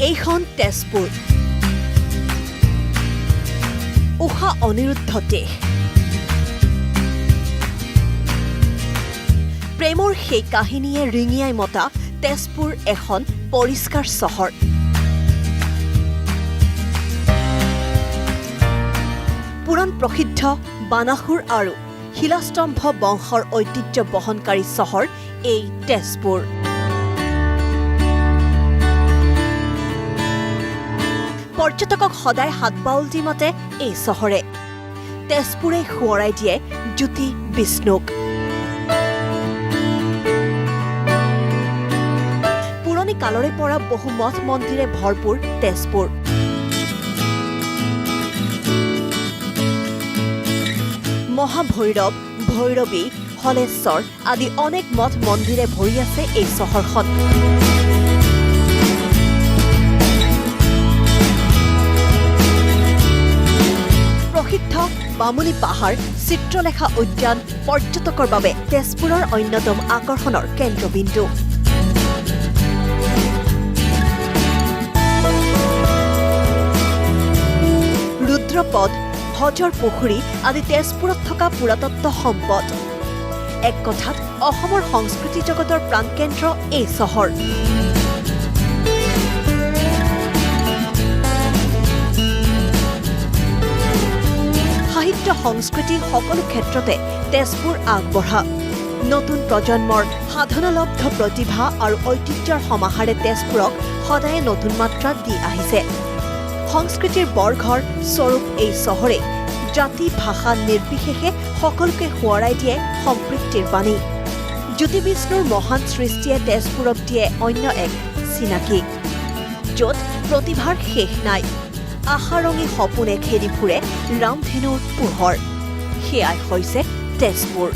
এইখন তেজপুৰ, ঊষা অনিৰুদ্ধ দেশ। প্ৰেমৰ সেই কাহিনীয়ে ৰিঙিয়াই মতা তেজপুৰ এখন পৰিষ্কাৰ চহৰ। পুৰাণ প্ৰসিদ্ধ বানাসুৰ আৰু শিলাস্তম্ভ বংশৰ ঐতিহ্য বহনকাৰী চহৰ এই তেজপুৰ। পৰ্যটকক সদায় হাতবাউল দি মাতে এই চহৰে। তেজপুৰে সোঁৱৰাই দিয়ে জ্যোতি বিষ্ণুক। পুৰণি কালৰে পৰা বহু মঠ মন্দিৰে ভৰপূৰ তেজপুৰ। মহাভৈৰৱ, ভৈৰৱী, হলেশ্বৰ আদি অনেক মঠ মন্দিৰে ভৰি আছে এই চহৰখন। প্ৰসিদ্ধ বামুণী পাহাৰ, চিত্ৰলেখা উদ্যান পৰ্যটকৰ বাবে তেজপুৰৰ অন্যতম আকৰ্ষণৰ কেন্দ্ৰবিন্দু। ৰুদ্ৰপদ, ভজৰ পুখুৰী আদি তেজপুৰত থকা পুৰাতত্ত্ব সম্পদ। এক কথাত অসমৰ সংস্কৃতি জগতৰ প্ৰাণকেন্দ্ৰ এই চহৰ। সাহিত্য, সংস্কৃতি সকলো ক্ষেত্ৰতে তেজপুৰ আগবঢ়া। নতুন প্ৰজন্মৰ সাধনালব্ধ প্ৰতিভা আৰু ঐতিহ্যৰ সমাহাৰে তেজপুৰক সদায়ে নতুন মাত্ৰা দি আহিছে। সংস্কৃতিৰ বৰঘৰ স্বৰূপ এই চহৰে জাতি ভাষা নিৰ্বিশেষে সকলোকে সোঁৱৰাই দিয়ে সম্প্ৰীতিৰ বাণী। জ্যোতি বিষ্ণুৰ মহান সৃষ্টিয়ে তেজপুৰক দিয়ে অন্য এক চিনাকি, য'ত প্ৰতিভাৰ শেষ নাই। আশাৰঙী সপোনে খেদি ফুৰে ৰামধেনুৰ পোহৰ। সেয়াই হৈছে তেজপুৰ।